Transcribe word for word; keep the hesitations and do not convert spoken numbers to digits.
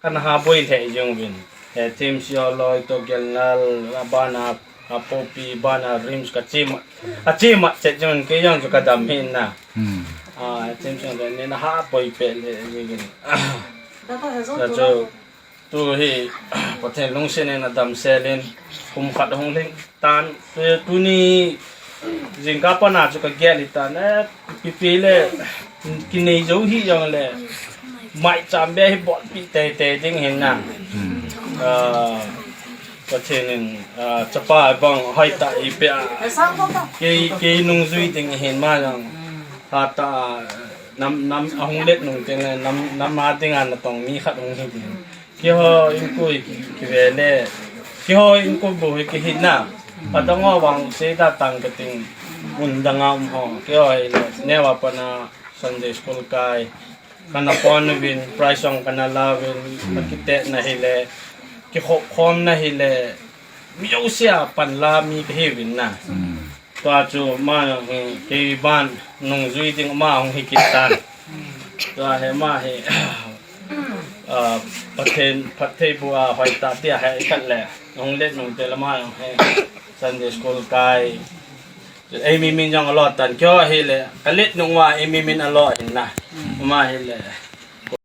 Kana ha boi lheh jong uvin. He Themsi ho loi toh Gelnal, abana, a Poppy, bana Rims ka chima. A chima chet jong uvin kei jong chu ka dam hi na. Hmm. A, Themsi ho loi ni na ha boi peh lheh jong uvin. Dada he zo La tu chu la. Tu hi Pathen lungset in a damsel in kum khat hung lhing tan. Tu, tuni jingkah pana chu ka gel hi tan. Eh, pipi le kinei jou hi jong le. Mai cham be hi bol pi tei tei ding hin na. Hmm. Ah, Pathen in, ah, chapa bang hoi ta i pe a. Kei, kei nungjui ding hin ma jong. Ha ta, nam, nam, a hung let nung teng le, nam, nam a ding a na tong mi khat hung hi ding. Keiho inko hi ki, ki ve le. Keiho inko bu hi ki hi na. Patong ho vang sei ta tang ka ting. Un dang a um ho. Keiho hi le. Neo a pana Sunday school kai. Kana pon uvin, prize jong kana la uvin, ka kite na hi le. Ki khop khom na hi le. Mi jouse a pan la mi ka hi uvin na. Hmm. Tua chu ma jong hi, kei ban nungjui ding ma hung hi kit tan. Tua hi ma hi, ah, Pathen, Pathen bu a hoi ta tia hi khat le. Hung let nung te la ma jong hi Sunday school kai. Ei mi min jong a lo tan kyo hi le. Ka let nung wa ei mi min a lo hin na. Ma hi le.